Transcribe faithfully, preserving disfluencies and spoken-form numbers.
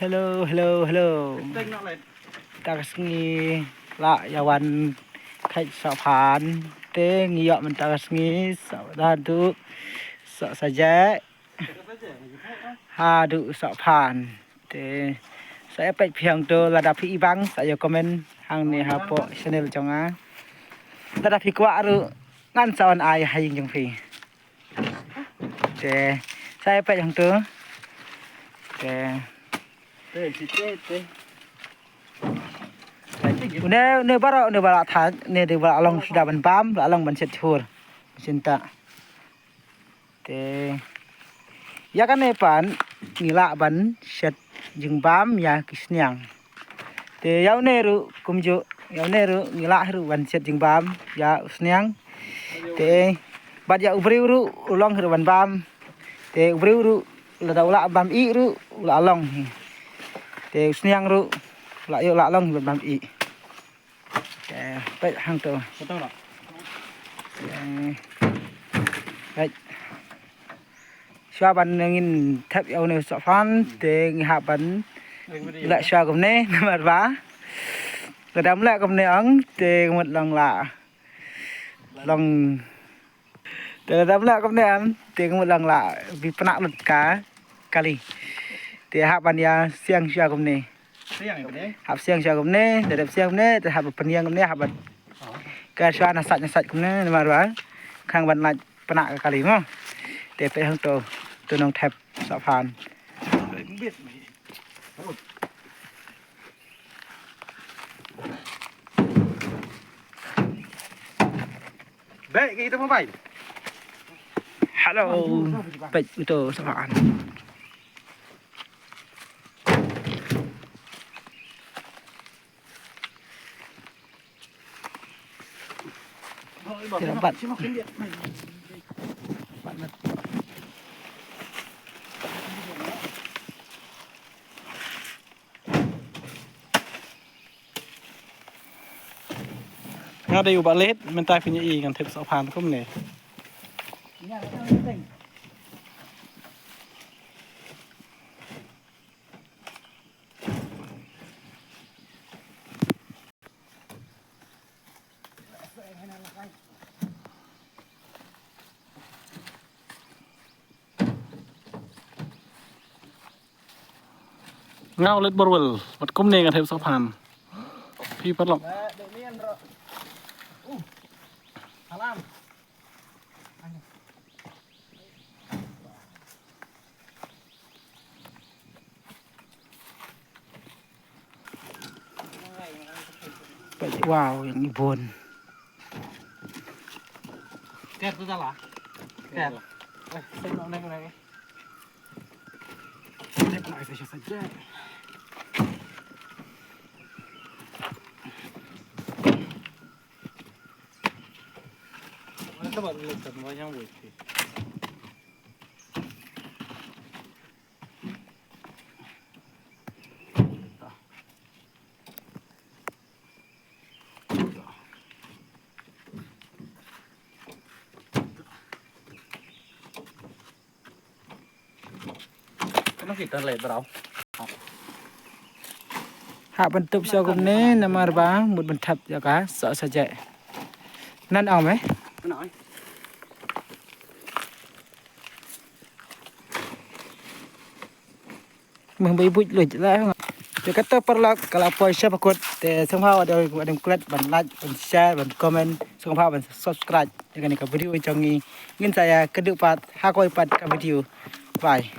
Hello, hello, hello. Ta ka sngi la ïa wan kheit sohphan. Te ngi ïoh mynta ka sngi soh haduh soh sajek haduh sohphan. Te sa ïa peit phi hangto, lada phi i bang sa ïa comment hangne hapoh channel jong nga. Lada phi kwah ruh ngan sa wan ai ha ïing jong phi. Te sa ïa peit hangto. Te une, une baroh, une baroh thait, une dei ba la long suda ban bam, la long ban shet chur. Shen ta. Te ïa kane pat ngi lah ban shet jingbam ïa ki sniang. Te ïa une ruh kumjuh, ïa une ruh ngi lah ruh ban shet jingbam ïa u sniang. Te bad ïa u briew ruh u long ruh ban bam. Te u briew ruh lada u lah bam ih ruh u lah long hi. Te u sniang ruh u lah ïoh lah long hi ban bam ih. Te peit hangto. Te peit. Shuwa ban ngin thep ïa une u sohphan te ngi hap ban leh shuwa kumne namar ba lada ym leh kumne ong te ka mut long la long. Te lada ym leh kumne em te ka mut long la bi pynah lut ka kali. Te hap ban ïa siang shuwa kumne. Hap siang shuwa kumne, te dep siang kumne te hap ban pynïeng kumne, hap ban ka shuwa na sait na sait kumne namar ba khang ban lait pynah ka kali mo. Te peit hangto, to nongthep sohphan. Baik, kita mobile. Hello. Peit uto sohphan. Te la bat. Nga dei u ba late, mynta phin ïohi ngan thep sohphan kumne. Nga u leit borwel bad kumne nga thep sohphan. Phi paralok. Peit, wow, ïa ngi bun. Ker tu dala. Ker. Eh, sino nang nang. Sino nang sa sa. Ano ba nila sa mga yang wait? Hap ban tup sha kumne namar ba mut ban thap ïa ka soh sajai. Nan ong me. Meh bai buit luit la. Te kato paralok ka la poi sha ba kut. Te sngewbha wat ïa klet ban like, ban share, ban comment, sngewbha ban subscribe ïa kane ka video jong ngi. Ngin sa ïa kynduh pat ha kawei pat ka video. Bye.